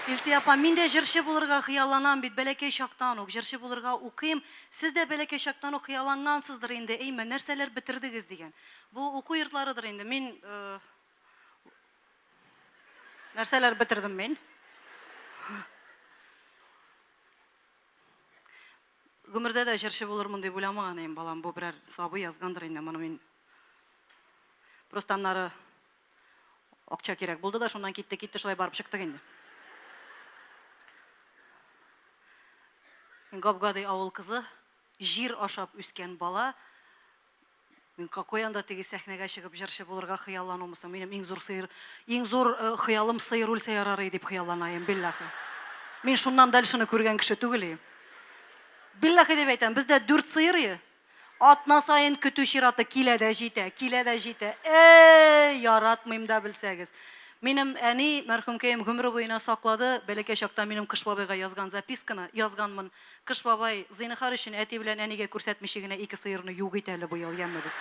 Илсөя апа, мин дә җырчы булырга хыялланам бит, бәләкәй чактан ук җырчы булырга укыйм. Сез дә бәләкәй чактан ук хыяллангансыздыр инде, әйме, нәрсәләр бетердегез дигән. Бу уку йортларыдыр инде. Мин нәрсәләр бетердем мин? Гомердә дә җырчы булырмын дип уйламаган идем, балам, бу берәр сабый язгандыр инде, моны мин просто аннары Акча кирәк булды да, шуннан китте, китте, шулай барып чыктык инде. Мин гап-гади авыл кызы, җир ашап үскән бала. Мин какой анда теге сәхнәгә чыгып җырчы булырга хыялланумы соң? Минем иң зур сыер, иң зур э, хыялым сыер үлсә ярар иде дип хыялланаем, биллахи. Мин шуннан дальшены күргән кеше түгел идем. Биллахи дип әйтәм, бездә дүрт сыер ие. Атна саен көтү чираты килә дә җитә, килә дә җитә. Әй, яратмыйм да белсәгез. Минем әни, мәрхүмкәем, гомере буена саклады, бәләкәй чакта минем Кыш бабайга язган записканы, язганмын, Кыш бабай, зинһар өчен әти белән әнигә күрсәтмичә генә ике сыерны юк ит әле быел, яме, дип.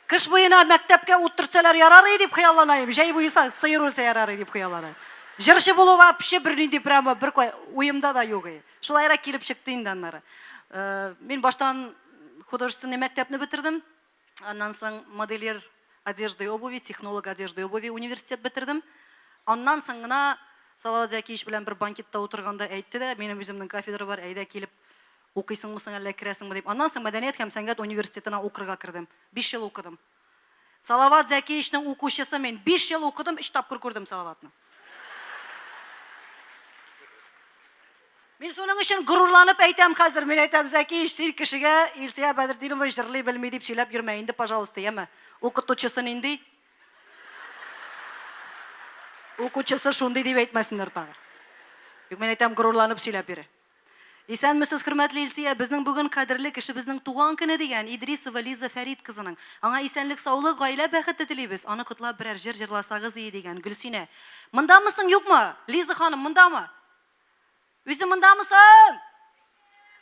Кыш буена мәктәпкә ут төртсәләр ярар иде дип хыялланаем, җәй буе сыер үлсә ярар иде дип хыялланаем. Җырчы булу вообще бернинди прямо бер уемда да юк иде. Шулайрак килеп чыкты инде аннары. Мин баштан художественный мәктәпне бетердем. Аннан соң модельер одежды и обуви, технолог одежды и обуви университет бетердем. Аннан соң гына Салават Зәкиевич белән бер банкетта утырганда әйтте дә, минем үземнең кафедра бар, әйдә килеп укыйсыңмы соң әллә керәсеңме дип. Аннан соң мәдәният һәм сәнгать университетына укырга кердем. Биш ел укыдым. Салават Зәкиевичның укучысы мин. Биш ел укыдым, өч тапкыр күрдем Салаватны. Мин шуның өчен горурланып әйтәм хәзер, мин әйтәм, Зәкиевич, син кешегә Илсөя Бәдретдинова җырлый белми дип сөйләп йөрмә инде, пожалуйста, яме. Укытучысы нинди? Укучысы шундый дип әйтмәсеннәр тагы. Юк, мин әйтәм, горурланып сөйләп йөре. Исәнмесез, хөрмәтле Илсөя! Безнең бүген кадерле кешебезнең туган көне дигән Идрисова Лиза Фәрит кызының. Аңа исәнлек-саулык, гаилә бәхете телибез. Аны котлап берәр җыр җырласагыз ие дигән Гөлсинә. Мондамы соң, юкмы? Лиза ханым, мондамы? Үзе мондамы соң?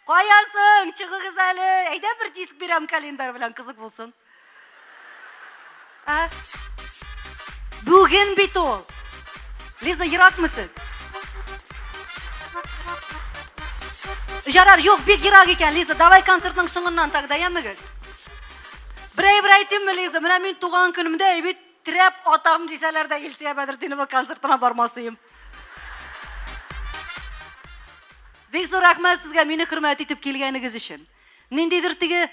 Кая соң? Чыгыгыз әле. Әйдә бер диск бирәм календарь белән, кызык булсын. Ә? Бүген бит ул. Лиза, еракмы сез? Жарар, юк, бик ерак икән, Лиза. Давай концертның соңыннан тогда, ямегез. Бер әйбер әйтимме, Лиза? Менә мин туган көнемдә бит терәп атам дисәләр дә Илсөя Бәдретдинова концертына бармасыем. Бик зур рәхмәт сезгә мине хөрмәт итеп килгәнегез өчен. Ниндидер теге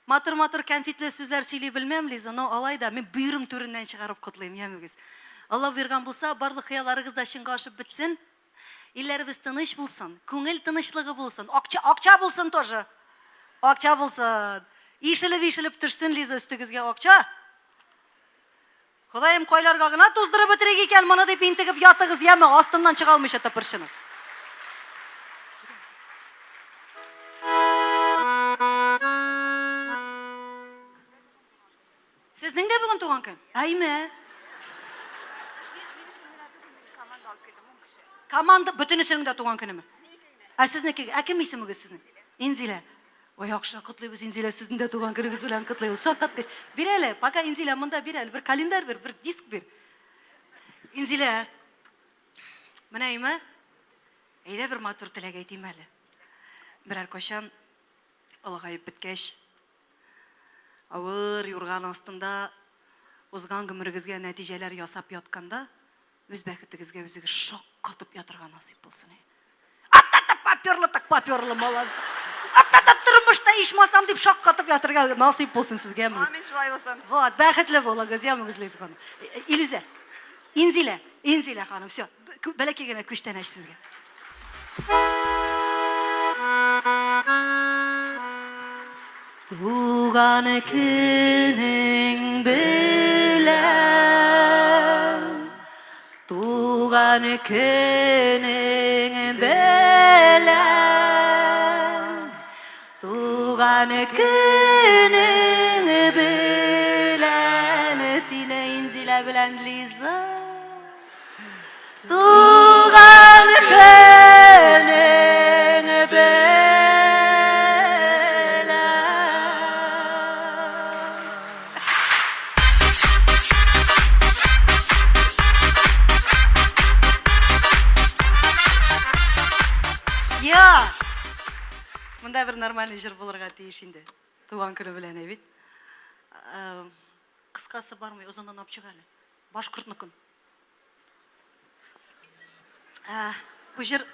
Матур-матур кәнфитле сүзләр сөйли белмәм, Лиза, но алай да мин бөерем түреннән чыгарып котлыйм, ямегез. Алла боерган булса, барлык хыялларыгыз да чынга ашып бетсен. Илләребез тыныч булсын, күңел тынычлыгы булсын, акча, акча булсын тоже. Акча булсын. Ишелеп-ишелеп төшсен, Лиза, өстегезгә акча. Ходаем, кайларга гына туздырып бетерик икән моны дип интегеп ятыгыз, яме, астыннан чыга алмыйча тыпырчынып. Сезнең дә бүген туган көн? Әйме. Команда бөтенесенең дә туган көнеме? Ә сезнеке, ә кем исемегез сезнең? Инзилә. Ой, яхшы, котлыйбыз, Инзилә, сезнең дә туган көнегез белән котлыйбыз. Шаккаткыч. Бир әле, пока Инзилә монда, бир әле, бер календарь бир, бер диск бир. Инзилә, менә име? Әйдә бер матур теләк әйтим әле. Берәр кайчан олыгаеп беткәч, авыр юрган астында узган гомерегезгә нәтиҗәләр ясап ятканда, Үз бәхетегезгә үзегез шаккатып ятырга насыйп булсын. Ата-та поперлы так поперлы, молодцы. Ата-та тормышта ичмасам дип шаккатып ятырга насыйп булсын сезгә. Амин, шулай булсын. Вот, бәхетле булыгыз, ямыгыз, Лиза ханым. Илүзә, Инзилә, Инзилә ханым, все, бәләкәй генә күчтәнәч сезгә. Туган көнең белән, туган көнең белән, туган көнең белән, сине Инзилә белән Лиза. Туган көнең белән. Шушында бер нормальный җыр булырга тиеш инде. Туган көне белән, әй бит. Кыскасы бармый, озыннан алып чык әле. Башкортныкын. Бу җыр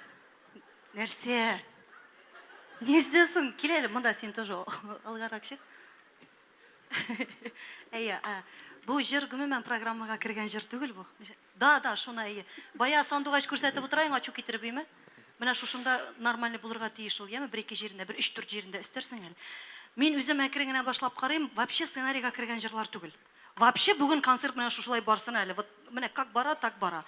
нәрсә? Ни эзләсең? Кил әле, монда син тоже алгарак чык. Әйе, бу җыр гомумән программага кергән җыр түгел бу. Да, да, шуны әйе. Бая сандугач күрсәтеп утыра, ачу китереп, име? Менә шушында нормальный булырга тиеш ул, яме, бер-ике җирендә, бер өч-дүрт җирендә өстәрсең әле. Мин үзем әкрен генә башлап карыйм, вообще сценарийга кергән җырлар түгел. Вообще бүген концерт менә шушылай барсын әле. Вот менә как бара, так бара.